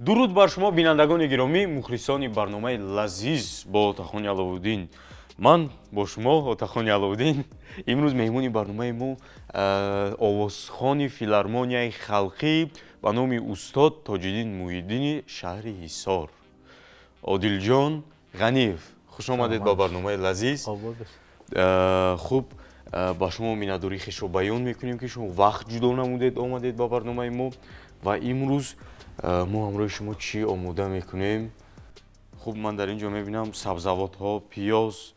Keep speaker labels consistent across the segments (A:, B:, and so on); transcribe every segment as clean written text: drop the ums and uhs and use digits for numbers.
A: Дуруд бар шумо, бинандагони гиромӣ, мухлисони барномаи лазиз бо Отахони Аловуддин. Ман бо шумо Отахони Аловуддин. Имрӯз меҳмони барномаи мо овозхони филармонияи халқӣ ба номи устод Тоҷиддин Муҳиддини шаҳри Ҳисор, Одилҷон Ғаниев. Хуш омадед ба барномаи лазиз. Хуб, ба шумо миннатдории хешро баён мекунем, ки шумо вақт ҷудо намудед, омадед ба барномаи мо. Ва имрӯз мо ҳамроҳи шумо чӣ омода мекунем? Хуб, ман дар ин ҷо мебинам сабзавотҳо, пиёз,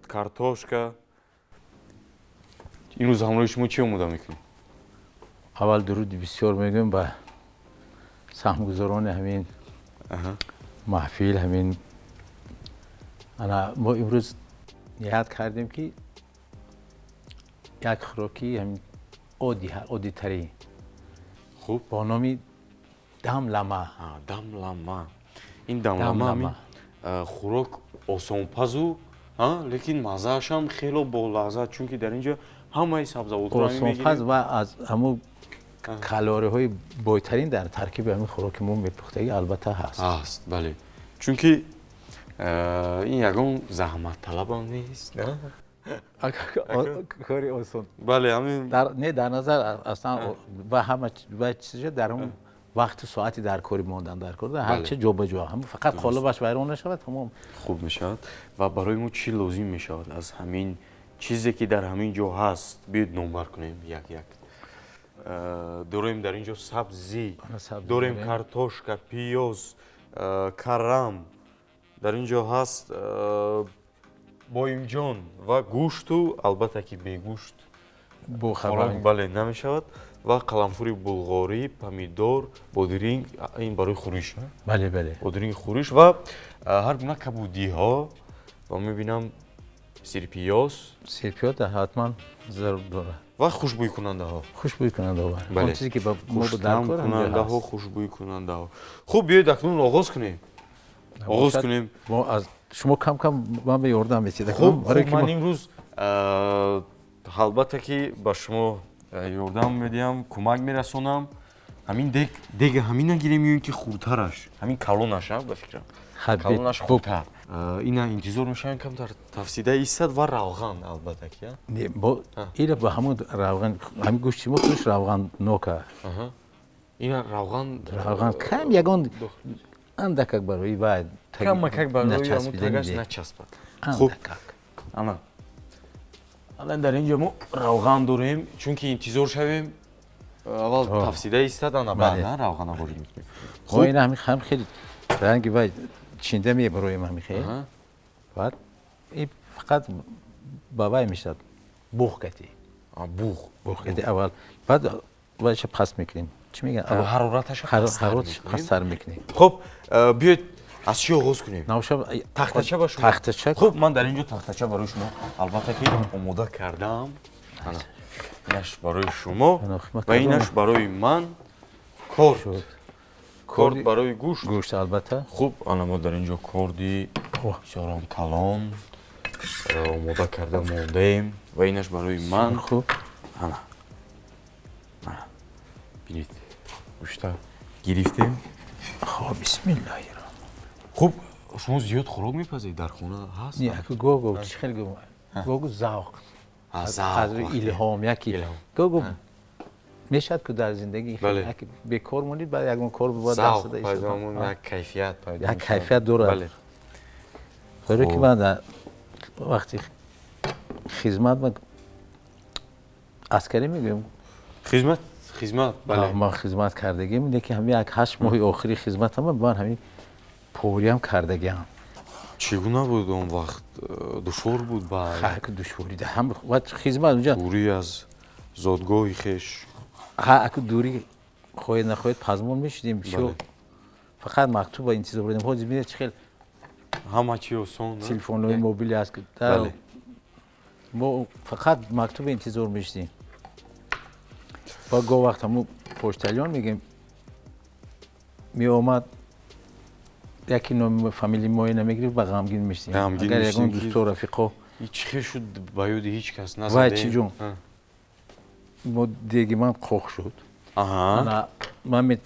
A: картошка. Имрӯз ҳамроҳи шумо чӣ омода мекунем?
B: Аввал дуруди бисёр мегӯем ба саҳмгузорони ҳамин маҳфил. Ҳамин ана мо имрӯз ният кардем, ки як хӯроки ҳамин оддитарин бо номи дамлама.
A: Дамлама. Ин дамлама ҳамин хӯрок осонпазу, лекин маззаашам хело болаззат, чунки дар ин ҷо ҳамаи сабзавотҳо.
B: Осонпаз ва аз ҳамун калориҳои бойтарин дар таркиби ҳамин хӯроки мо мепухтагӣ, албатта, ҳаст.
A: Ҳаст, бале, чунки ин ягон заҳматталабам нест.
B: Кори осон.
A: Бале, ҳамин.
B: Не, дар назар аслан ва ҳама ва чиза дар ҳамун вақту соати дар кори мондан дар кор, ҳарчи ҷобаҷо, ҳам фақат қолабаш вайрон нашавад, тамом.
A: Хуб мешавад. Ва барои мо чӣ лозим мешавад аз ҳамин чизе, ки дар ҳамин ҷо ҳаст? Биёед, номбар кунем як як. Дорем дар ин ҷо сабзӣ, дорем картошка, пиёз, карам дар ин ҷо ҳаст, боимҷон ва гӯшту, албатта, ки бегӯшт хӯрок, бале, намешавад, ва қаламфури булғорӣ, помидор, бодиринг, ин барои хӯриш.
B: Бале.
A: Бодиринги хӯриш ва ҳар гуна кабудиҳо, ва мебинам сирпиёз.
B: Сирпиёз ҳатман зарур дорад.
A: Ва хушбӯйкунандаҳо.
B: Хушбӯйкунандаҳо.
A: Бале.
B: Он чизе, ки ба мо дар кор
A: Хуштаъмкунандаҳо, хушбӯйкунандаҳо. Хуб, биёед, акнун оғоз кунем, оғоз кунем.
B: Мо аз шумо кам кам ман ба ёрдам метиҳед.
A: Хуб, ман имрӯз, албатта, ки ба шумо ёрдам медиҳам, кӯмак мерасонам. Ҳамин дег, дега ҳамина гирем ё ин ки хурдтараш? Ҳамин калонаш, ба фикрам, калонаш хурдтар. Ина интизор мешавем, камтар тафсида истад, ва равған, албатта, ки.
B: Ира ба ҳамун равған, ҳамин гӯшти мо худаш равғаннока.
A: Ина равған.
B: Равған кам, ягон андакак барои ва
A: камакак барои ҳамун тагаш начаспад. Хуб, ана алан дар ин ҷо мо равған дорем, чунки интизор шавем, аввал тафсида истад, ана баъд равғана ворид мекунем.
B: Хуб, ина ҳамин ҳам хеле ранги вай чинда мебароем, ҳамин хел. Баъд и фақат ба вай мешавад, буғ кати.
A: Буғ.
B: Буғ кати аввал, баъд вайша паст мекунем, чӣ мегӯянд?
A: Ҳарораташа.
B: Ҳарораташ пасттар мекунем.
A: Хуб, биёед, аз чӣ оғоз кунем?
B: Навша.
A: Тахтача ба шумо.
B: Тахтача.
A: Хуб, ман дар ин ҷо тахтача барои шумо, албатта, ки омода кардам. Инаш барои шумо ва инаш барои ман. Корд, корд барои гӯшт.
B: Гӯшт, албатта.
A: Хуб, ана мо дар ин ҷо корди бисёрам калон омода карда мондаем ва инаш барои ман.
B: Хуб.
A: Ана, бинед, гӯшта гирифтем.
B: Хоб, бисмиллаҳи.
A: Хуб, шумо зиёд хӯрок мепазед дар хона, ҳаст?
B: Не, го го чӣ хел го го завқ аз илҳом яки го го мешавад, ку дар зиндагӣ яки бекор монед, баъд ягон кор бояд
A: даст зада истода. Як кайфият пайдо.
B: Як кайфият дорад. Барое ки ман дар вақти хизмат, ман аскарӣ мегӯям.
A: Хизмат, хизмат, бале.
B: Ман хизмат кардагим, лекин ҳамин як 8 моҳи охири хизматама ман ҳамин пориам кардагиам.
A: Чӣ гуна буд он вақт? Душвор буд ба?
B: Душворӣ ҳам хизмат унҷа.
A: Дурӣ аз зодгоҳи хеш.
B: Ҳа, аку дурӣ, хоҳед нахоҳед, пазмон мешудем бисёр, фақат мактуба интизор будем. Ҳозир бинед, чӣ хел
A: ҳама чи осон.
B: Телефонҳои мобилӣ аст. Мо фақат мактуба интизор мешудем ва гоҳ вақт ҳамун почтальон, мегӯем, меомад, яке номи фамилии мои намегирифт, ба ғамгин мешудем. Агар ягон дӯсто, рафиқо.
A: Чӣ хел шуд, ба ёди ҳеҷ кас
B: назадем? Вай, чӣ ҷон, мо деги ман қоқ шуд. Ман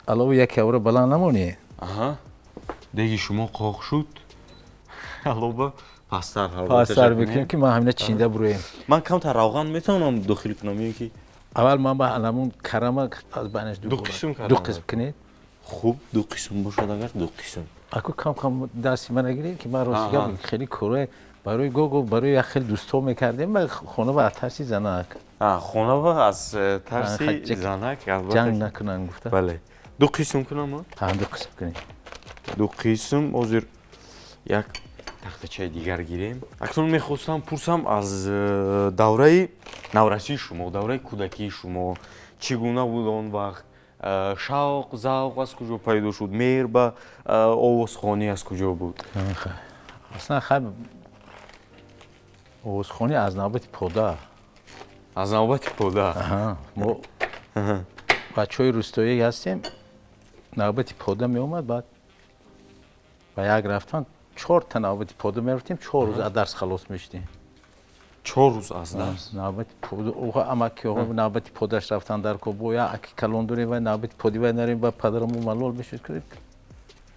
B: алову як авра баланд намонӣ.
A: Аҳа. Деги шумо қоқ шуд. Алова пасттар
B: пасттар мекунем ки ман ҳамина чинда буроем.
A: Ман камтар равған метавонам дохил кунам ё ки
B: аввал ман ба аламун карама аз байнаш
A: ду қисм
B: кардам. Ду қисм кунед.
A: Хуб, ду қисм бошад агар ду қисм.
B: Аку кам кам дасти ман нагиред ки ман рости гап хеле кора барои гого барои як хеле дӯстҳо мекардем, ба хона ва аз тарси занак.
A: Хона ва аз тарси занак албатта
B: ҷанг накунанд гуфта.
A: Бале. Ду қисм кунам?
B: Ҳа, ду қисм кунед.
A: Ду қисм. Ҳозир як тахтачаи дигар гирем. Акнун мехостам пурсам аз давраи наврасии шумо, давраи кӯдакии шумо чӣ гуна буд он вақт? Шавқ, завқ аз куҷо пайдо шуд? Меҳр ба овозхонӣ аз куҷо буд?
B: Аслан хай овозхонӣ аз навбати пода.
A: Аз навбати пода.
B: Мо бачаҳои рустоӣ ҳастем, навбати пода меомад, баъд ба як рафтан 4 та навбати пода мерафтем, 4 рӯз аз дарс халос мешудем.
A: 4 рӯз аз дарс?
B: Навбати пода, амаки навбати подаш рафтан дар ко бо як аки калон дорем, вай навбати поди вай нарем, ба падараму малол мешуд,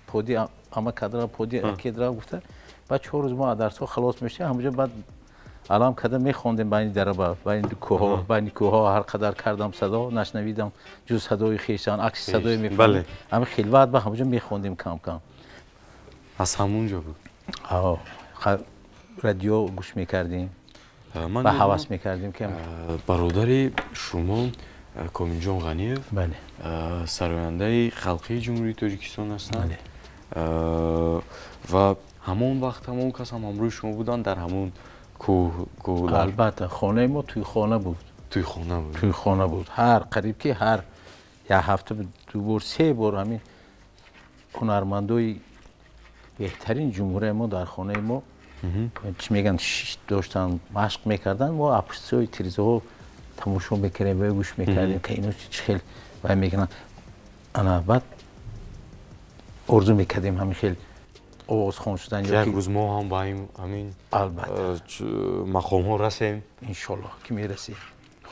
B: поди ама кадра, поди акедра гуфта, баъд 4 рӯз мо аз дарсҳо халос мешудем, ҳамонҷо баъд алам када мехондем байни дараба, байни кӯҳҳо, байни кӯҳҳо ҳар қадар кардам садо, нашнавидам ҷуз садои хешан, акси садои мефаҳмидам. Ҳамин хилват ба ҳамонҷо мехондем кам-кам.
A: Аз ҳамон ҷо буд?
B: Радио гӯш мекардем ва ҳавас мекардем ки
A: бародари шумо Комилҷон Ғаниев сарояндаи халқии Ҷумҳурии Тоҷикистон ҳастанд ва ҳамон вақт ҳамон кас ҳам ҳамроҳи шумо буданд дар ҳамон кӯҳ?
B: Албатта, хонаи мо тӯйхона буд.
A: Тӯйхона буд?
B: Тӯйхона буд. Ҳар қариб ки ҳар як ҳафта ду бор, се бор ҳамин ҳунармандои беҳтарин ҷумҳурияи мо дар хонаи мо чӣ мегӯянд, шишт доштанд, машқ мекарданд. Мо апшсои тирезаҳо тамошо мекардем ва гӯш мекардем ки ино чӣ хел вай мекунанд. Ана баъд орзу мекардем ҳамин хел овозхон шудан.
A: Як рӯз мо ҳам ба ҳамин
B: албатта
A: мақомҳо расем.
B: Иншоллоҳ ки мерасем.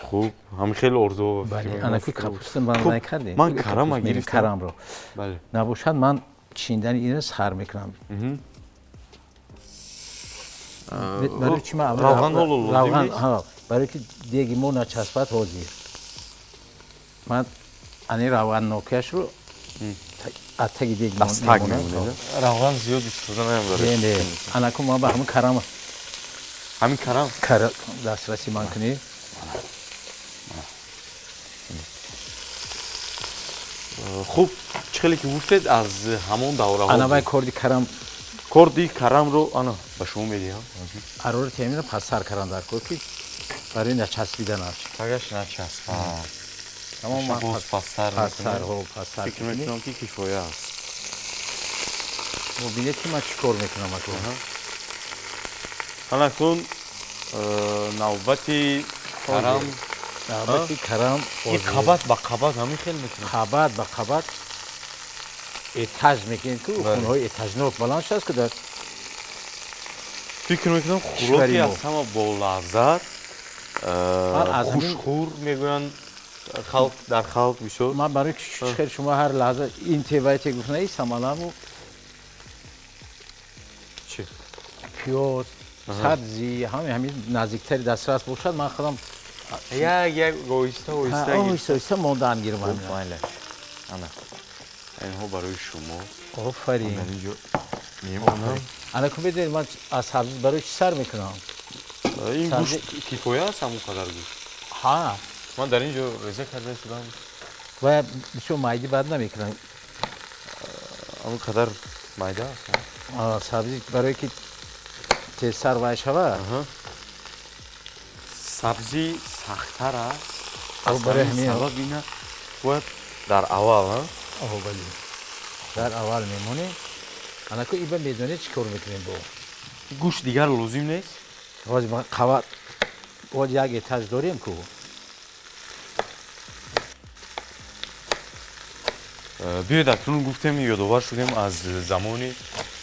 A: Хуб, ҳамин хел орзуҳо.
B: Бале, ана ки капуста ман накардем.
A: Ман карама гирифтам.
B: Карамро. Набошад ман чиндани инро сар мекунам. Барои чи ман
A: равған ҳоло лозим нест?
B: Барои ки деги мо начаспад ҳозир. Ман ани равғаннокиашро аз таги дег
A: аз таг мемонед. Равған зиёд истифода намебаред.
B: Не, анаку ман ба ҳамин карам,
A: ҳамин карам
B: дастраси ман кунед.
A: Хуб, чӣ хеле ки гуфтед аз ҳамон давраҳо
B: ана вай корди карам,
A: корди карамро ана ба шумо медиҳам.
B: Ҳарорати ҳаминро пасттар кардан дар кор ки барои начаспиданаш.
A: Тагаш начаспад.
B: Тамом, ман
A: боз пасттар
B: пасттар, пасттар.
A: Фикр мекунам ки кифоя аст.
B: Бубинед ки ман чӣ кор мекунам акнун.
A: Ана акнун навбати карам,
B: навбати карам.
A: Ин қабат ба қабат ҳамин хел мекунад.
B: Қабат ба қабат этаж мекунед ки хонаҳои этажнок баланд шудааст ки дар
A: фикр мекунам хӯроки аз ҳама болаззат, хушхӯр мегӯянд халқ, дар халқ бисёр.
B: Ман барои хел шумо ҳар лаҳза ин тевайте гуфтнаи самаламу
A: чӣ
B: пиёз, сабзӣ ҳамин наздиктари дастрас бошад, ман худам
A: як як оҳиста оҳиста
B: оҳиста оҳиста мондаам гирам.
A: Ана инҳо барои шумо.
B: Офарин.
A: Инҷо мемонам.
B: Ана ку бидонед ман аз сабзӣ барои чӣ сар мекунам?
A: Ин гӯшт кифоя аст ҳамон қадар гӯшт?
B: Ҳа.
A: Ман дар ин ҷо реза карда шудам.
B: Ва бисёр майди бад намекунам.
A: Ҳамон қадар майда аст?
B: Сабзӣ барое ки тезтар вай шавад.
A: Сабзӣ сахттар аст. Аз ҳамин сабаб ина бояд дар аввал, а?
B: Бале. Дар аввал мемонем. Анаку иба медонед чӣ кор мекунем бо?
A: Гӯшт дигар лозим нест?
B: Ҳозир ман қабат боз як этаж дорем ку.
A: Биёед акнун гуфтем, ёдовар шудем аз замони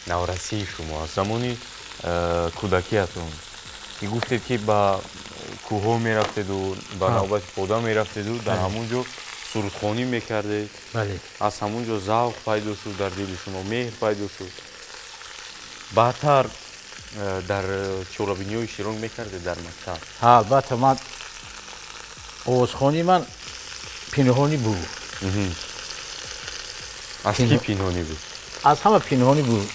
A: наврасии шумо, аз замони кӯдакиятон. Ки гуфтед ки ба кӯҳҳо мерафтеду ба навбати пода мерафтеду дар ҳамон ҷо Сурудхонӣ мекардед.
B: Бале.
A: Аз ҳамон ҷо завқ пайдо шуд дар дили шумо, меҳр пайдо шуд. Баъдтар дар чорабиниҳо иштирок мекардед дар мактаб?
B: Ҳа, албатта, ман овозхонии ман пинҳонӣ буд.
A: Аз кӣ пинҳонӣ буд?
B: Аз ҳама пинҳонӣ буд.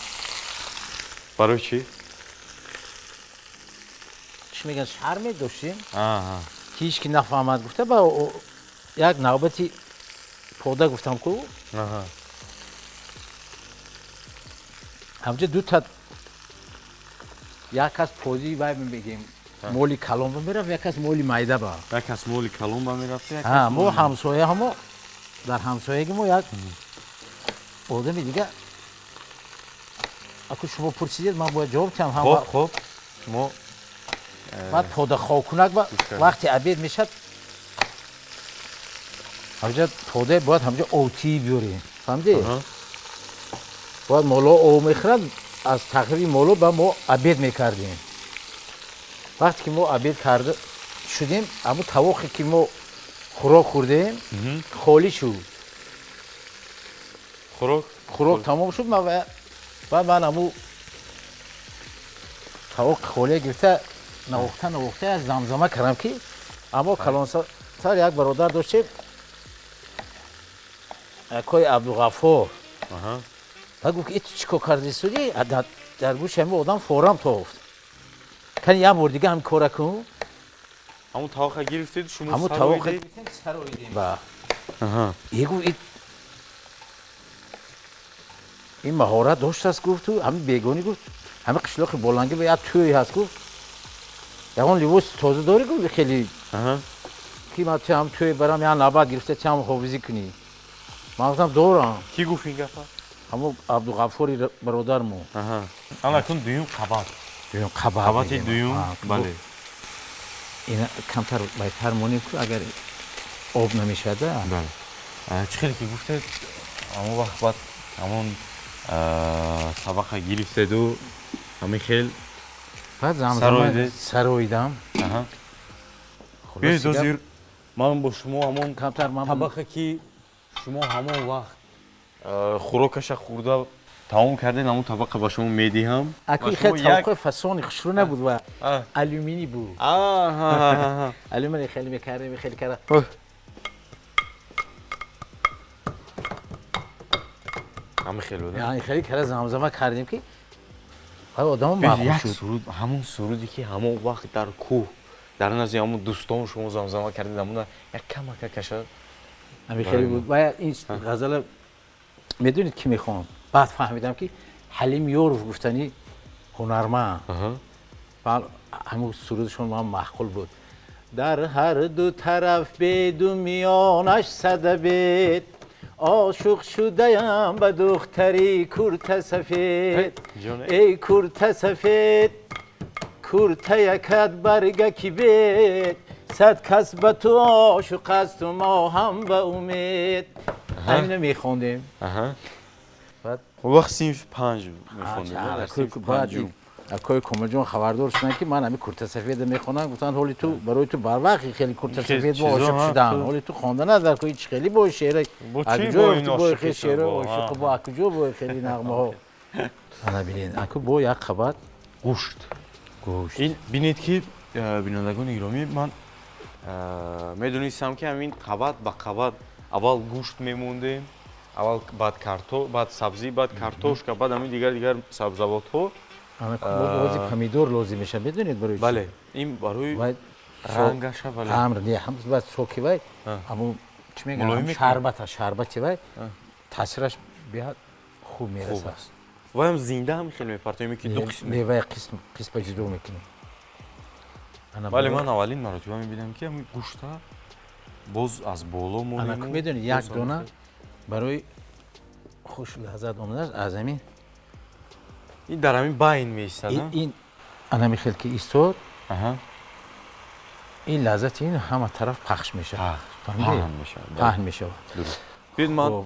A: Барои чӣ?
B: Чӣ мегӯянд, шарме доштем, ки ҳеч ки нафаҳмад гуфта, ба як навбати пода гуфтам ку. Ҳамҷа дута як кас поди вай мегем, моли калон ба мерафт, як кас моли майда ба.
A: Як кас моли калон ба мерафт, як
B: кас. Мо ҳамсоя ҳамо, дар ҳамсояги мо як одами дига. Аку шумо пурсидед, ман бояд ҷавоб диҳам.
A: Хоб, хоб. Шумо
B: баъд подахобкунак ба вақти обед мешад, ҳамҷа пода бояд ҳамҷа овтӣ биёрем. Фаҳмидӣ? Бояд моло ов мехӯрад, аз тақриби моло ба мо обед мекардем. Вақте ки мо обед карда шудем, ҳамун тавоқе ки мо хӯрок хӯрдем, холӣ шуд. Хӯрок тамом шуд, баъд ман ҳамун тавоқи холия гирифта навохта навохта як замзама кардам, ки аммо калонсар як бародар доштем, акои Абдуғаффор. Баъд гуфт, ки ту чӣ кор карди суди? Дар гӯши ҳамин одам форам тофт. Кани як бор дига ҳамин кора кун.
A: Ҳамун тавоқа гирифтед, шумо
B: ҳамун тавоқа гирифтем, сароидем. Ба. Е гуфт, ин маҳорат доштааст, гуфту ҳамин бегонӣ гуфт, ҳамин қишлоқи болангӣ ба як тӯй ҳаст, гуфт. Ягон либоси тоза дорӣ, гуфт, хеле ки ман ту ҳам тӯй барам, як навбат гирифта ту ҳам ҳофизӣ кунӣ. Ман гуфтам дорам.
A: Кӣ гуфт ин гапа?
B: Ҳамон Абдуғаффори бародармо.
A: Ана кун дуюм қабат.
B: Дуюм қабат.
A: Қабати дуюм, бале.
B: Ина камтар байтар монем ку, агар об намешада.
A: Бале. Чӣ хеле ки гуфтед, ҳамон вақт баъд ҳамон табақа гирифтеду ҳамин хел
B: баъд замзама сароидам.
A: Биёед ҳозир ман бо шумо ҳамон
B: камтар
A: табақа ки шумо ҳамон вақт хӯрокаша хӯрда тамом кардед, ҳамон табақа ба шумо медиҳам.
B: Аку хел тавоқи фасони хушрӯ набуд ва алюминӣ буд. Алюминӣ хеле мекардем, хеле карда.
A: Ҳамин хел буд.
B: Яъне хеле карда замзама кардем, ки одамо маъқул шуд.
A: Суруд, ҳамон суруде ки ҳамон вақт дар кӯҳ дар назди ҳамон дӯстон шумо замзама кардед, ҳамона як камака каша.
B: Ҳамин хеле буд. Ва ин ғазала медонед ки мехонд? Баъд фаҳмидам, ки Ҳалим Ёров гуфтани ҳунарманд. Ҳамун сурудашон ман маъқул буд. Дар ҳар ду тараф беду миёнаш сада бед, ошиқ шудаям ба духтари курта сафед. Эй курта сафед, курта якат баргаки бед, сад кас ба ту ошиқ асту мо ҳам ба умед. Ҳамина мехондем.
A: Вақт синфи панҷ мехондем.
B: Акои Комилҷон хабардор шуданд, ки ман ҳамин курта сафеда мехонам. Гуфтанд, ҳоли ту барои ту барвақт хеле курта сафед бо ошиқ шудан. Ҳоли ту хонда надар ку ҳеч хеле бо шеъра. Акуҷо бо хеле шеъра ошиқ бо акуҷо бо хеле нағмаҳо. Ана бинед, аку бо як қабат
A: гӯшт.
B: Гӯшт.
A: Ин бинед ки бинандагони гиромӣ, ман медонистам, ки ҳамин қабат ба қабат аввал гӯшт мемондем, аввал баъд карто, баъд сабзӣ, баъд картошка, баъд ҳамин дигар дигар сабзавотҳо.
B: Бози помидор лозим мешавад, медонед барои чӣ?
A: Бале, ин барои рангаша, бале.
B: Амр не, ҳам баъд соки вай, ҳамун чӣ мегӯянд, шарбата, шарбати вай таъсираш беҳад хуб мерасад.
A: Вайам зинда ҳам хеле мепартоем, ки ду қисм?
B: Не, вай қисм қисма ҷудо мекунем.
A: Бале, ман аввалин маротиба мебинам, ки ҳамин гӯшта боз аз боло монем.
B: Ана медонед, як дона барои хуш лаззат омаданаш аз ҳамин
A: ин дар ҳамин байн меистад.
B: Ин ана хел ки истод, ин лаззати ин ҳама тараф пахш мешавад. Паҳн мешавад.
A: Биёед ман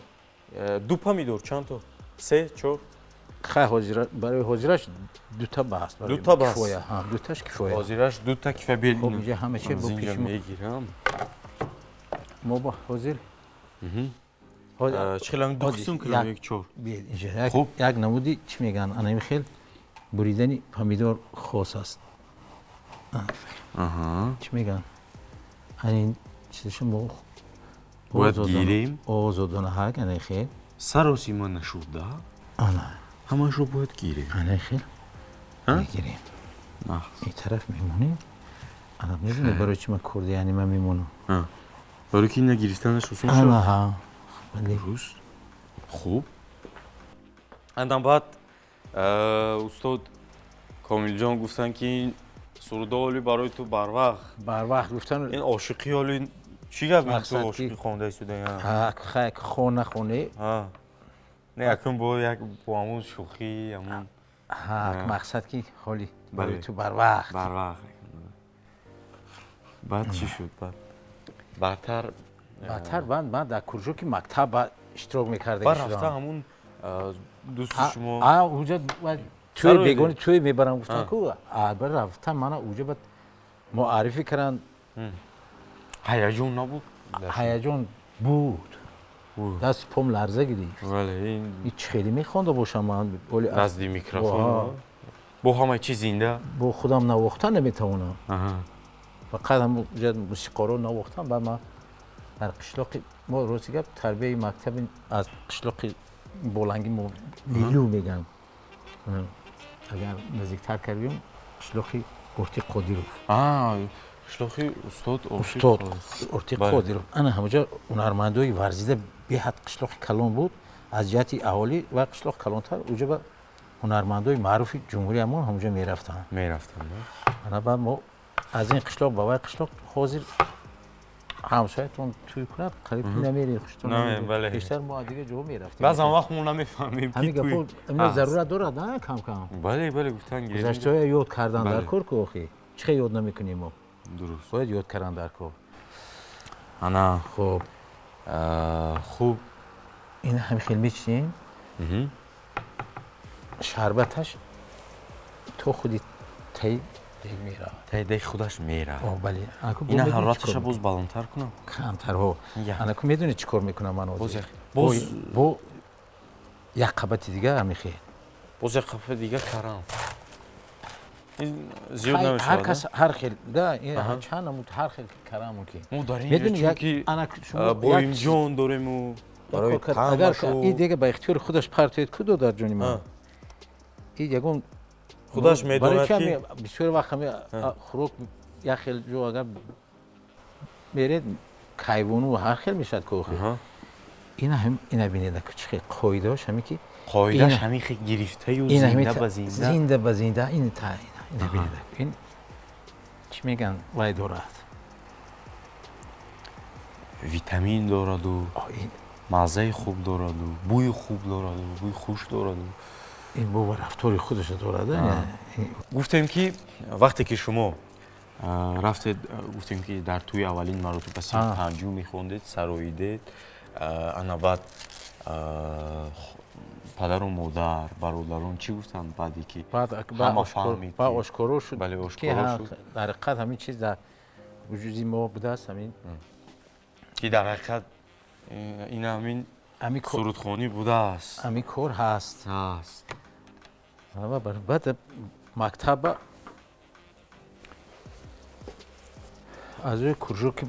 A: ду помидор чанд то? Се, чор?
B: Хай, ҳозира барои ҳозираш дута бас.
A: Дута бас.
B: Кифоя. Дуташ кифоя.
A: Ҳозираш дута кифоя. Биёед.
B: Хоб, инҷа ҳама чиз бо пеш
A: мегирам.
B: Мо бо ҳозир
A: Чӣ хел, ду қисм кунам як чор?
B: Як намуди, чӣ мегӯянд, анами хел буридани помидор хос аст. Чӣ мегӯянд, анин чизаша мо
A: бояд гирем.
B: Озодона ҳак, ана хел.
A: Саросима нашуда.
B: Ана.
A: Ҳамашро бояд гирем.
B: Ана хел мегирем, ин тараф мемонем. Ана, медонӣ, барои чӣ ман курди, яъне ман мемонам?
A: Барои ки ина гирифтанаш осон шуд.
B: Ана,
A: дуруст. Хуб, андан баъд устод Комилҷон гуфтанд, ки ин сурудо оли барои ту барвақт.
B: Барвақт гуфтан.
A: Ин ошиқӣ оли чӣ гап, ин ту ошиқӣ хонда истода?
B: Хон нахоне.
A: Не, акун бо як, бо ҳамун шӯхӣ, ҳамун.
B: Мақсад ки ҳоли барои ту барвақт.
A: Барвақт. Баъд чӣ шуд, баъд баъдтар?
B: Баъдтар баъд ман дар кружоки мактаб иштирок мекарда.
A: Баъд рафта ҳамун дӯсти шумо.
B: Уҷа тӯй бегони тӯй мебарам гуфтам ку, рафта мана уҷа баъд муаррифӣ карданд.
A: Ҳаяҷон набуд?
B: Ҳаяҷон буд, даст пом ларза гирифт. Ин чӣ хеле мехонда бошам ман?
A: Назди микрофон бо ҳамаи чиз зинда.
B: Бо худам навохта наметавонам, фақат ҳамуҷа мусиқоро навохтам. Баъд ман дар қишлоқи мо, рости гап, тарбияи мактаби аз қишлоқи боланги мо Лилу мегӯям, агар наздиктар кардем, қишлоқи Ортиқ Қодиров.
A: Қишлоқи устод.
B: Устод Ортиқ Қодиров. Ана ҳамаҷо ҳунармандои варзида беҳад. Қишлоқи калон буд аз ҷиҳати аҳолӣ ва қишлоқ калонтар. Уҷа ба ҳунармандои маъруфи ҷумҳуриямон ҳамаҷо мерафтанд.
A: Мерафтанд.
B: Ана баъд мо аз ин қишлоқ ба вай қишлоқ, ҳозир ҳамсоятон тӯй кунад, қариб намеред, хуштон. Бештар мо аз дигар ҷоҳо мерафтем.
A: Баъзан вақт мо намефаҳмем.
B: Ҳамин гапо имно зарурат дорад, на кам кам.
A: Бале, гуфтан.
B: Гузаштаҳоя ёд кардан дар кор ку, охи чӣ хел ёд намекунем мо?
A: Дуруст.
B: Бояд ёд кардан дар кор.
A: Ана.
B: Хуб.
A: Хуб.
B: Ин ҳамин хел мечинем, шарбаташ то худи таи дег меравад.
A: Таи дег худаш меравад.
B: Бале.
A: Ина ҳарораташа боз баландтар кунам?
B: Камтарҳо. Анаку, медонед, чӣ кор мекунам ман ҳозир?
A: Боз.
B: Бо як қабати дигар ҳамихел.
A: Боз як қабати дигар карам зиёд намешавад?
B: Ҳар кас ҳар хел да, чанд намуд ҳар хел карам мумкин.
A: Мо дар ин ҷо чунки боимҷон дорему барои
B: агар ин дега ба ихтиёри худаш партоед ку, додар ҷони ман, и ягон
A: худаш медонад ки
B: бисёр вақт ҳами хӯрок як хел ҷо агар меред, кайвону ҳар хел мешавад ку. Охи ина ина бинед, чӣ хел қоидааш ҳаме ки
A: қоидааш ҳамин хел гирифтаю зинда ба зинда.
B: Зинда ба зинда. Ин та ина бинед, ин чӣ мегӯянд, вай дорад.
A: Витамин дораду, маззаи хуб дораду, бӯи хуб дораду, бӯи хуш дораду.
B: Ин бо рафтори худашо дорад.
A: Гуфтем, ки вақте ки шумо рафтед, гуфтем, ки дар тӯи аввалин маротиба синфи панҷум мехондед, сароидед. Ана баъд падару модар, бародарон чӣ гуфтанд, баъде ки ҳама фаҳмид?
B: Баъд ошкоро шуд.
A: Бале, ошкоро шуд.
B: Дар ҳақиқат ҳамин чиз дар вуҷуди мо будааст, ҳамин.
A: Ки дар ҳақиқат ин ҳамин сурудхонӣ будааст.
B: Ҳамин кор ҳаст.
A: Ҳаст.
B: Баъд мактаба аз рӯи кружоки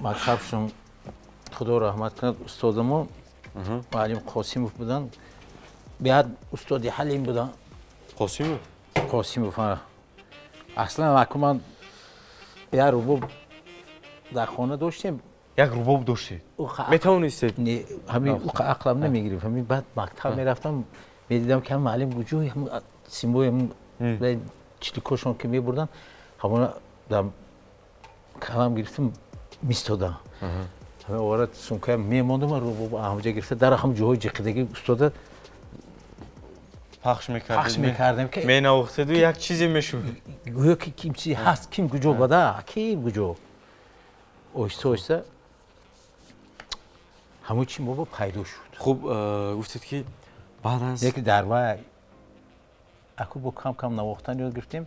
B: мактабшон, худо раҳмат кунад, устодамон муаллим Қосимов буданд, беҳад устоди ҳалим буданд.
A: Қосимов.
B: Қосимов. Аслан аку ман як рубоб дар хона доштем.
A: Як рубоб доштед? Метавонистед?
B: Ҳамин ақлам намегирифт. Ҳамин баъд мактаб мерафтам, медидам, ки муаллим куҷои симои чиликошон ки мебурданд, ҳамона дар калам гирифтам, мистодам, ҳамин овара сумкаям мемондам, рубоб ҳамҷа гирифта, дар ҳам ҷоҳои ҷиқидагӣ устода
A: пахш
B: пахш мекардем.
A: Ки менавохтеду як чизе мешуд.
B: Гӯё ки ким чизе ҳаст, ким куҷо бада, ким куҷо. Оҳиста оҳиста ҳамон чи мо пайдо шуд.
A: Хуб, гуфтед, ки баъд аз
B: яке дар вай Аку бо кам кам навохтан ёд гирифтем,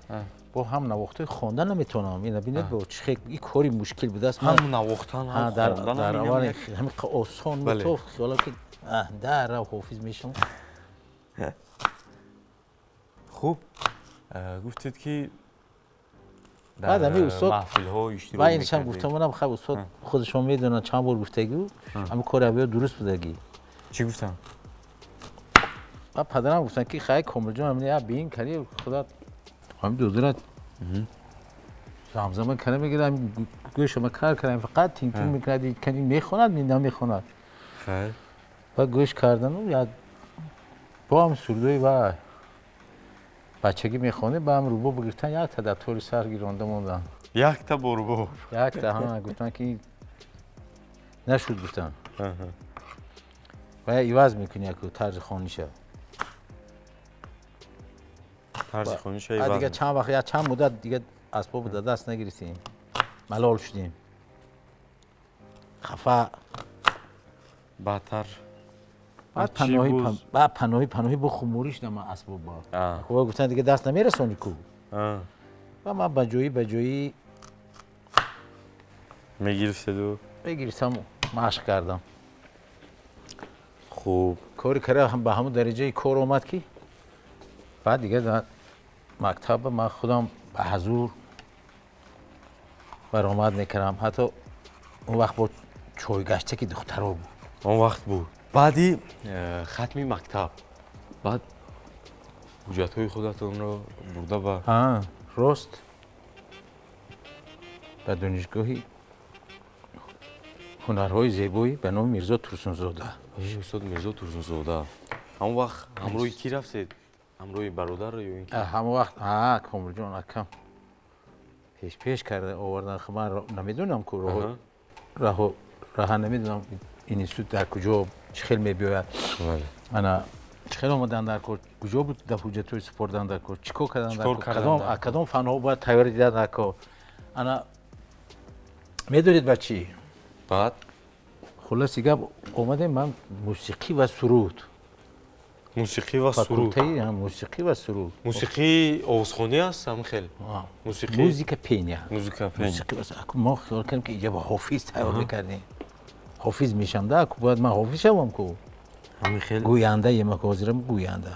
B: бо ҳам навохтаи хондан наметавонам. Ина бинед, бо чӣ и кори мушкил будааст.
A: Ҳам навохтан, ҳам хондан.
B: Дар аввал ҳамин осон метофт, хиёла ки дар ҳофиз мешавам.
A: Хуб, гуфтед ки
B: баъд ҳамин устод
A: маҳфилҳо иштирок
B: ва иншам гуфтам, манам хаб устод худашон медонанд, чанд бор гуфтагӣ, ҳамин кори аввал дуруст будагӣ.
A: Чӣ гуфтам?
B: Баъд падарам гуфтанд ки хай, Комилҷон, ҳамин я бин кани худат ҳамин дудурат замзама кара мегирам, гӯшама кар кардам, фақат тинг-тинг мекунад, кани мехонад, намехонад.
A: Хай.
B: Баъд гӯш кардану як бо ҳам сурдои ва бачагӣ мехонем, ба ҳам рубоб гирифтан, якта дар тори сар гиронда мондан.
A: Якта бо рубоб?
B: Якта, ҳа, гуфтан ки нашуд, гуфтан. Ва иваз мекунӣ яку тарзи хониша.
A: Тарзи хониша иваз.
B: Дига чанд вақт, я чанд муддат дига асбобу дар даст нагирифтем. Малол шудем. Хафа.
A: Баъдтар
B: баъд паноҳӣ бо хуморӣ шудам ман асбоб ба. Хуб, гуфтан дига даст намерасонӣ ку. Ва ман ба ҷои
A: мегирифтеду
B: мегирифтам, машқ кардам.
A: Хуб,
B: кори кара ба ҳамон дараҷаи кор омад ки баъд дига дар мактаб ман худам ба ҳазур баромад мекардам. Ҳатто он вақт бо чойгаштаки духтаро буд.
A: Он вақт буд. Баъди хатми мактаб баъд ҳуҷҷатҳои худатонро бурда ба
B: рост ба донишгоҳи ҳунарҳои зебоӣ ба номи Мирзо Турсунзода.
A: Устод Мирзо Турсунзода. Ҳамон вақт ҳамроҳи кӣ рафтед? Ҳамроҳи бародар ё ин ки?
B: Ҳамон вақт Комилҷон акам пеш карда овардан. Ман намедонам ку раҳа намедонам институт дар куҷо, чӣ хел мебиёяд. Ана чӣ хел омадан дар кор, куҷо буд дар ҳуҷҷатҳои супордан дар кор, чӣ кор кардан дар кор, кадом фанҳо бояд тайёр дидан дар кор. Ана медонед ба чӣ?
A: Баъд
B: хулоси гап омадем ман мусиқӣ ва суруд.
A: Мусиқӣ ва суруд.
B: Факултаи мусиқӣ ва суруд.
A: Мусиқии овозхонӣ аст ҳамин хел? Мусиқӣ
B: музика пения.
A: Музика пения.
B: Мусиқӣ ва мо хиёл кардем ки инҷа ба ҳофиз тайёр мекардем. Ҳофиз мешам да, ку бояд ман ҳофиз шавам ку.
A: Ҳамин хел
B: гӯянда ема ҳозирам гӯянда.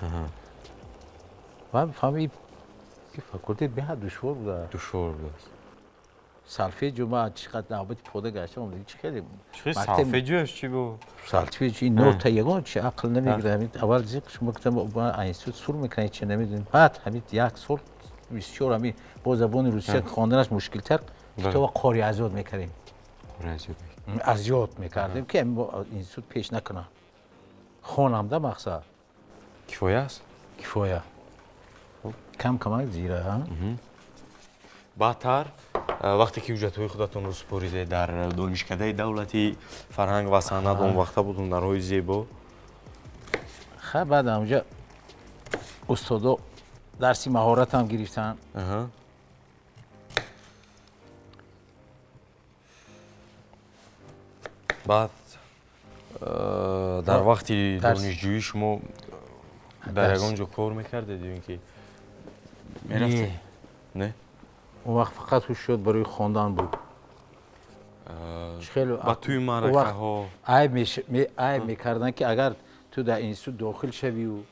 B: Ва фаҳми ин факултет беҳад душвор буда.
A: Душвор будааст.
B: Солфеҷио ман чӣ қадр навбати пода гаштам, чӣ хеле
A: солфеҷиош чӣ буд?
B: Солфеҷ ин нота ягон чи ақл намегирад. Ҳамин аввал зиқ шумо гуфтам институт сур мекунад, чи намедонем. Баъд ҳамин як сол бисёр ҳамин бо забони русия хонданаш мушкилтар, китоба қори азёд мекардем. Азёд мекардем ки институт пеш накунам. Хонам да мақсад.
A: Кифоя аст?
B: Кифоя. Кам камак зира.
A: Баъдтар вақте ки ҳуҷҷатҳои худатонро супоридед дар донишкадаи давлати фарҳанг ва санъат, он вақта буд ҳунарҳои зебо.
B: Хай, баъд ҳамҷа устодо дарси маҳоратам гирифтанд.
A: Баъд дар вақти донишҷӯӣ шумо дар ягон ҷо кор мекардед ё ин ки мерафтед? Не?
B: Он вақт фақат ҳушёд барои хондан буд.
A: Ба тӯи маъракаҳо
B: айб мекарданд ки агар ту дар институт дохил шавию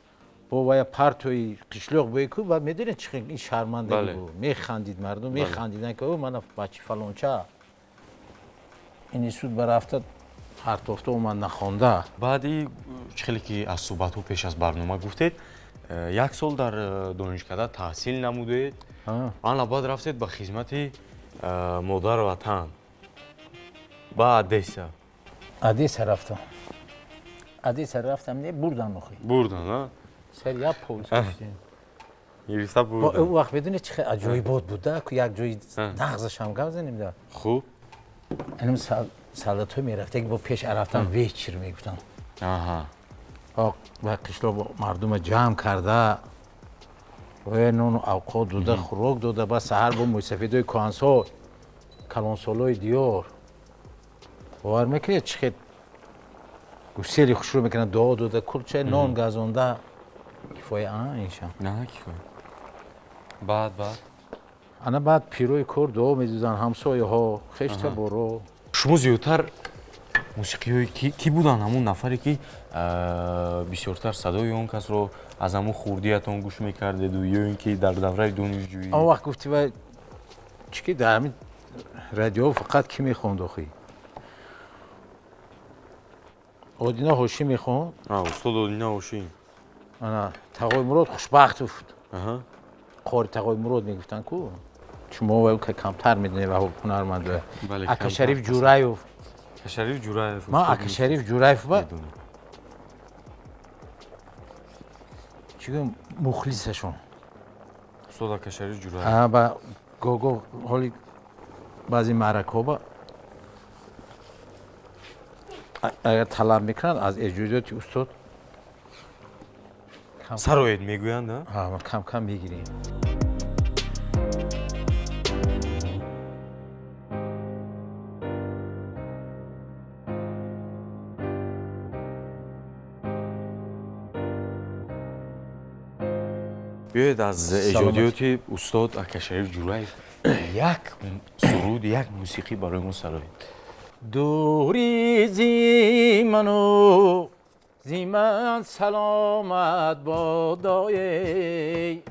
B: бо вая партои қишлоқ бои ку, баъд медонед чӣ ин шармандагӣ буд. Механдид мардум, механдиданд ки о мана бачи фалонча институт барафта партофта омад нахонда.
A: Баъди чӣ хеле ки аз суҳбатҳо пеш аз барнома гуфтед, як сол дар донишкада таҳсил намудед, ана баъд рафтед ба хизмати модар ватан ба Одесса.
B: Одесса рафтам. Одесса рафтам, не бурдан охи.
A: Бурдан, а?
B: Сар як поезд кашидем.
A: Гирифта бурдан.
B: Он вақт медонед чӣ хел аҷоибот буд, да? Як ҷои нағзашам гап занем да.
A: Хуб.
B: Инам солдатҳо мерафта, бо пеш рафтан вечер мегуфтанд. Ва қишлоқ мардума ҷамъ карда, ва нону авқот дода, хӯрок дода, баъд саҳар бо мӯйсафедои кӯҳансол, калонсолои диёр. Бовар мекунед чӣ хел гусели хушрӯ мекунанд, дуо дода, кулча нон газонда. Кифоя, иншам.
A: На, кифоя. Баъд баъд
B: Ана баъд пирои кор дуо медоданд, ҳамсояҳо, хештаборо.
A: Шумо зиёдтар мусиқиҳои кӣ буданд, ҳамун нафаре ки бисёртар садои он касро аз ҳамун хурдиятон гӯш мекардеду ё ин ки дар давраи донишҷӯӣ?
B: Он вақт гуфти вай чӣ ки дар ҳамин радио фақат кӣ мехонд охи? Одина Ҳошим мехонд.
A: Устод Одина Ҳошим.
B: Ана Тағои Мурод Хушбахтов. Қори Тағои Мурод мегуфтанд ку. Шумо вай камтар медонед ва ҳунарманд. Акашариф Ҷураев.
A: Акашариф Ҷураев.
B: Ман Акашариф Ҷураев ба чӣ гӯям, мухлисашон.
A: Устод Акашариф Ҷураев.
B: Ба гого ҳоли баъзе маъракаҳо ба агар талаб мекунанд аз эҷодиёти устод
A: сароед мегӯянд,
B: кам кам мегирем.
A: Биёед аз эҷодиёти устод Акашариф Ҷураев як суруд, як мусиқӣ барои мо сароед.
B: Дури зи ману зи ман саломат бодоей,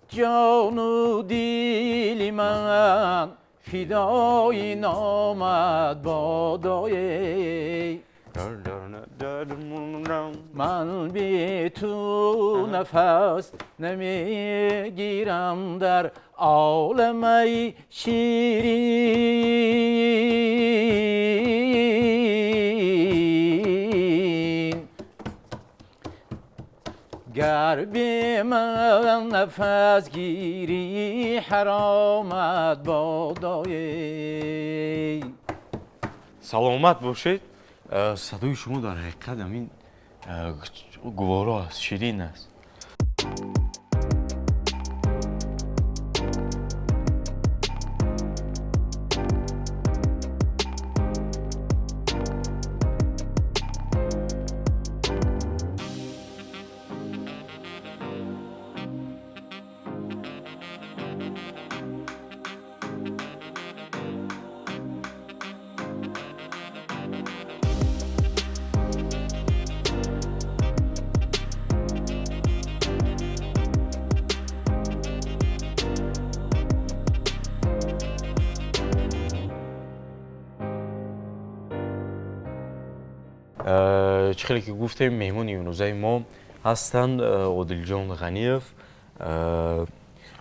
B: ҷону дили ман фидои номат бодоей. Ман би ту нафас намегирам дар оламаи ширин. Гар би ман нафас гирӣ ҳаромат бодоей.
A: Саломат бошед. Садои шумо дар ҳақиқат ҳамин гуворо аст, ширин аст. Чӣ хеле ки гуфтем, меҳмони имрӯзаи мо ҳастанд Одилҷон Ғаниев,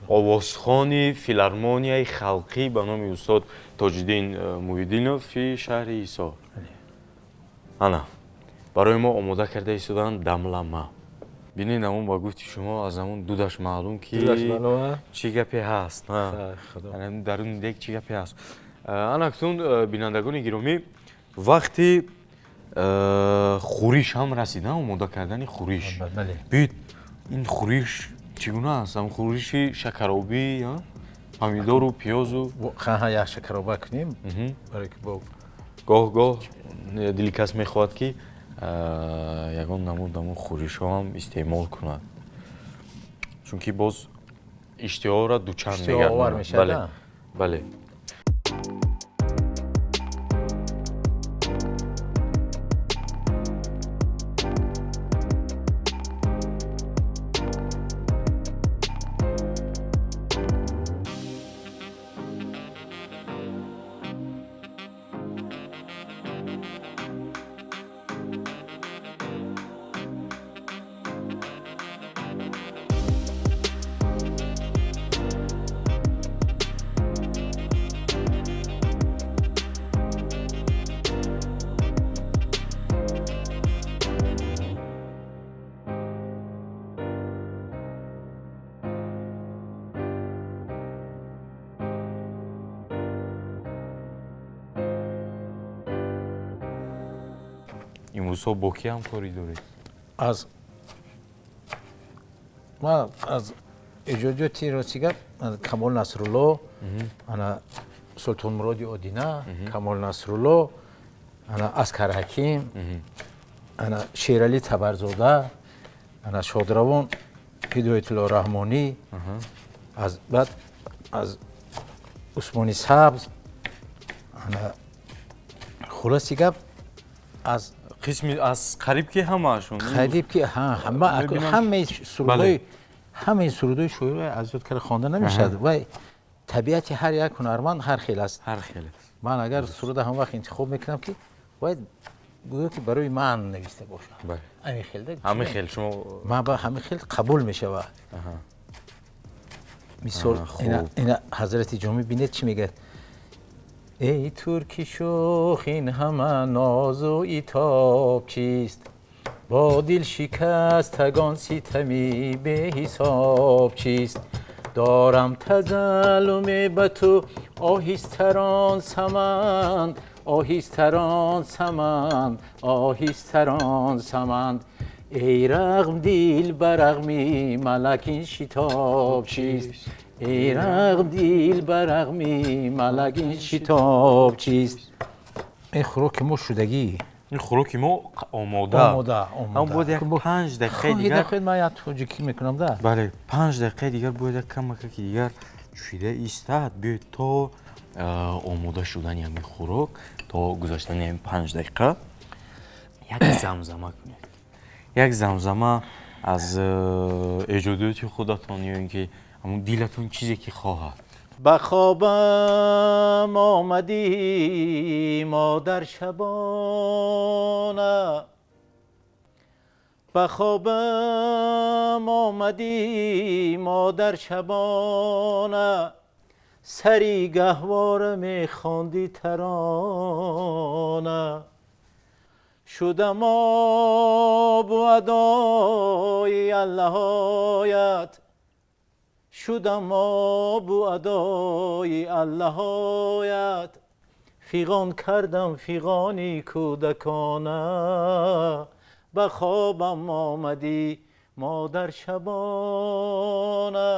A: овозхони филармонияи халқӣ ба номи устод Тоҷиддин Муҳиддинови шаҳри Ҳисор. Ана барои мо омода карда истоданд дамлама. Бинед, ҳамон ба гуфти шумо аз ҳамон дудаш маълум ки чӣ гапе ҳаст. Даруни дег чӣ гапе ҳаст. Ана акнун, бинандагони гиромӣ, вақти хӯриш ҳам расида, омода кардани хӯриш. Биёед, ин хӯриш чӣ гуна аст? Ҳам хӯриши шакаробӣ, помидору пиёзу.
B: Як шакароба кунем, барои ки бо
A: гоҳ гоҳ дили кас мехоҳад ки ягон намуд ҳамон хӯришҳо ҳам истеъмол кунад, чунки боз иштиҳоро дучанд мегардонад. Бале. Имрӯзҳо бо кӣ ҳамкорӣ доред?
B: Аз ман аз эҷодиёти рости гап Камол Насрулло, ана Султонмуроди Одина, Камол Насрулло, ана Аскар Ҳаким, ана Шерали Табарзода, ана Шодравон Ҳидоятулло Раҳмонӣ, аз баъд аз Усмони Сабз, хулоси гап аз
A: қисми аз қариб ки ҳамаашон,
B: қариб ки ҳамаи сурудҳои, ҳамаи сурудҳои шоирро аз ёд карда хонда намешавад. Вай табиати ҳар як ҳунарманд ҳар хел аст.
A: Ҳар хел аст.
B: Ман агар суруда ҳам вақт интихоб мекунам, ки бояд гӯё ки барои ман нависта бошад. Ҳамин хел,
A: ҳамин хел шумо
B: ман ба ҳамин хел қабул мешавад. Мисол, ина Ҳазрати Ҷомӣ бинед, чӣ мегӯяд: эй турки шӯх, ин ҳама нозу итоб чист? Бо дил шикастагон ситами беҳисоб чист? Дорам тазаллуме ба ту, оҳистарон саманд, оҳистарон саманд, оҳистарон саманд. Эй рағм дил ба рағми малак, ин шитоб чист? Эй рағм дил ба рағми малак, ин шитоб чист? Ин хӯроки мо шудагӣ.
A: Ин хӯроки мо омода.
B: Омода.
A: Аммо бояд як 5 дақиқаи дигар.
B: Дигар ман як тоҷикӣ мекунам да.
A: Бале, 5 дақиқаи дигар бояд як камакаки дигар чӯшида истад. Биёед, то омода шудани ҳамин хӯрок, то гузаштани ҳамин 5 дақиқа як замзама кунед, як замзама аз эҷодиёти худатон ё ин ки ҳамун дилатон чизе ки хоҳад.
B: Ба хобам омадӣ, модар, шабона, ба хобам омадӣ, модар, шабона, сари гаҳвора мехондӣ тарона. Шудам обу адои аллаҳоят, шудам обу адои аллаҳоят, фиғон кардам фиғони кӯдакона. Ба хобам омадӣ, модар, шабона,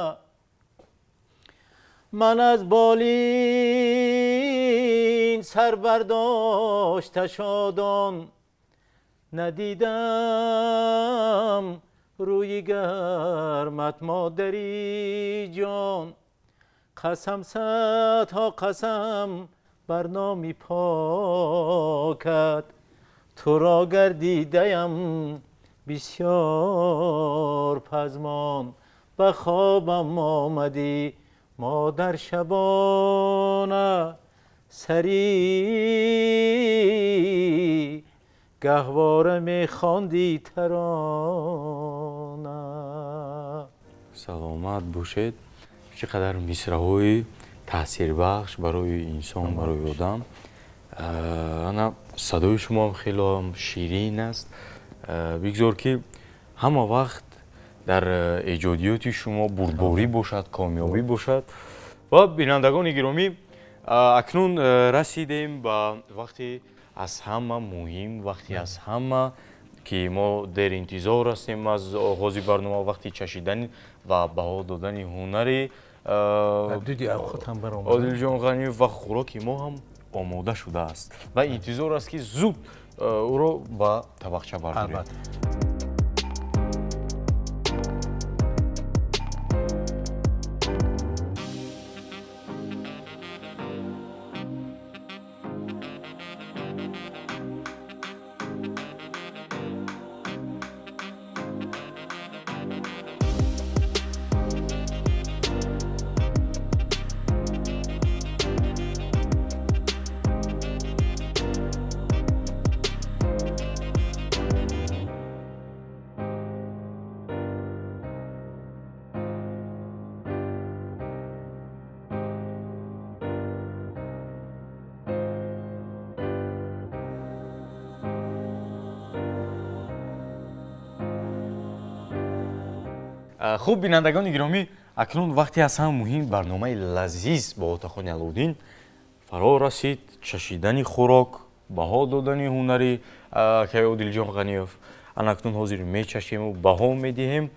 B: ман аз болин сар бардошта шодон, надидам рӯи гармат, модари ҷон. Қасам, садҳо қасам бар номи покат, туро гардидаям бисёр пазмон. Ба хобам омадӣ, модар, шабона, сари гаҳвора мехондӣ тарона.
A: Саломат бошед. Чӣ қадар мисраҳои таъсирбахш барои инсон, барои одам. Ана садои шумоам хелоам ширин аст. Бигзор ки ҳама вақт дар эҷодиёти шумо бурдборӣ бошад, комёбӣ бошад. Ва бинандагони гиромӣ, акнун расидем ба вақти аз ҳама муҳим, вақти аз ҳама ки мо дер интизор ҳастем аз оғози барнома, вақти чашидани ва баҳо додани ҳунари Одилҷон Ғаниев. Ва хӯроки мо ҳам омода шудааст ва интизор аст, ки зуд ӯро ба табақча бардорем. Хуб, бинандагони гиромӣ, акнун вақте аз ҳама муҳим барномаи лазиз бо Отахони Алоуддин фаро расид: чашидани хӯрок, баҳо додани ҳунари акаи Одилҷон Ғаниев. Ана акнун ҳозир мечашему баҳо медиҳем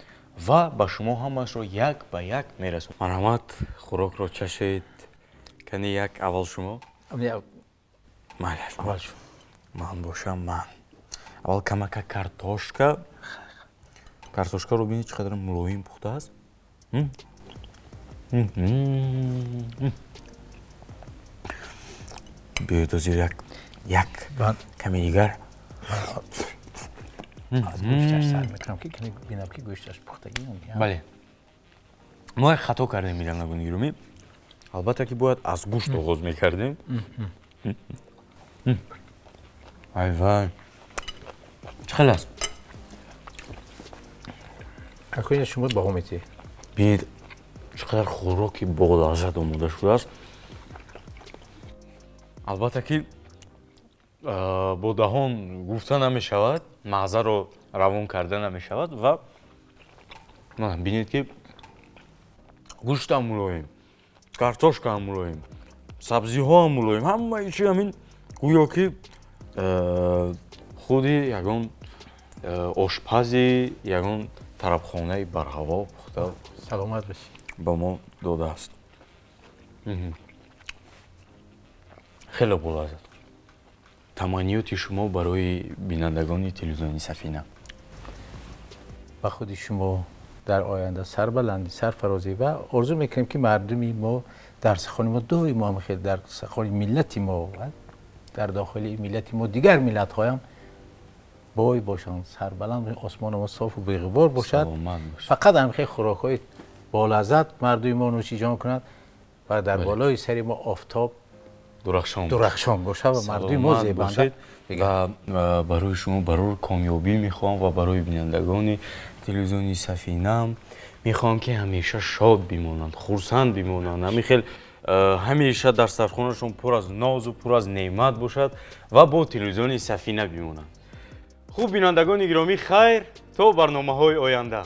A: ва ба шумо ҳамаашро як ба як мерасонем. Марҳамат, хӯрокро чашед. Кани, як аввал шумо. Ман бошам, ман аввал камака картошка. Картошкаро бинед, чӣ қадар мулоим пухтааст. Биёед, ҳозир як каме дигар.
B: Аз гӯшташ сар мекунам, ки каме бинам, ки гӯшташ пухтагӣ.
A: Бале, мо як хато кардем, бинандагони гиромӣ. Албатта, ки бояд аз гӯшт оғоз мекардем. Ай вай, чӣ хел аст?
B: Акоя, шумо баҳо метиҳед.
A: Бинед, чӣ қадар хӯроки болаззат омода шудааст. Албатта, ки бо даҳон гуфта намешавад, мағзаро равон карда намешавад. Ва бинед, ки гӯштам мулоим, картошкаам мулоим, сабзиҳоам мулоим, ҳамаи чи ҳамин гӯё ки худи ягон ошпази ягон тарабхонаи барҳаво пухта
B: Саломат бошед.
A: ба мо додааст. Хеле болаззат. Таманниёти шумо барои бинандагони телевизиони Сафина?
B: Ба худи шумо дар оянда сарбаландӣ, сарфарозӣ ва орзу мекунем, ки мардуми мо дар сахони мо доимо ҳам хел дар сахони миллати мо, дар дохили миллати мо дигар миллатҳоям бой бошанд, сарбаланд, осмони мо софу беғубор бошад. Фақат ҳам хел хӯрокҳои болаззат мардуми мо нӯшиҷон кунад ва дар болои сари мо офтоб
A: дурахшон
B: дурахшон бошад ва мардуми мо зебанда.
A: Ва барои шумо барор комёбӣ мехоҳам ва барои бинандагони телевизиони Сафинаам мехоҳам, ки ҳамеша шод бимонанд, хурсанд бимонанд, ҳамин хел ҳамеша дастархонашон пур аз нозу пур аз неъмат бошад ва бо телевизиони Сафина бимонанд. Хуб, бинандагони гиромӣ, хайр, то барномаҳои оянда.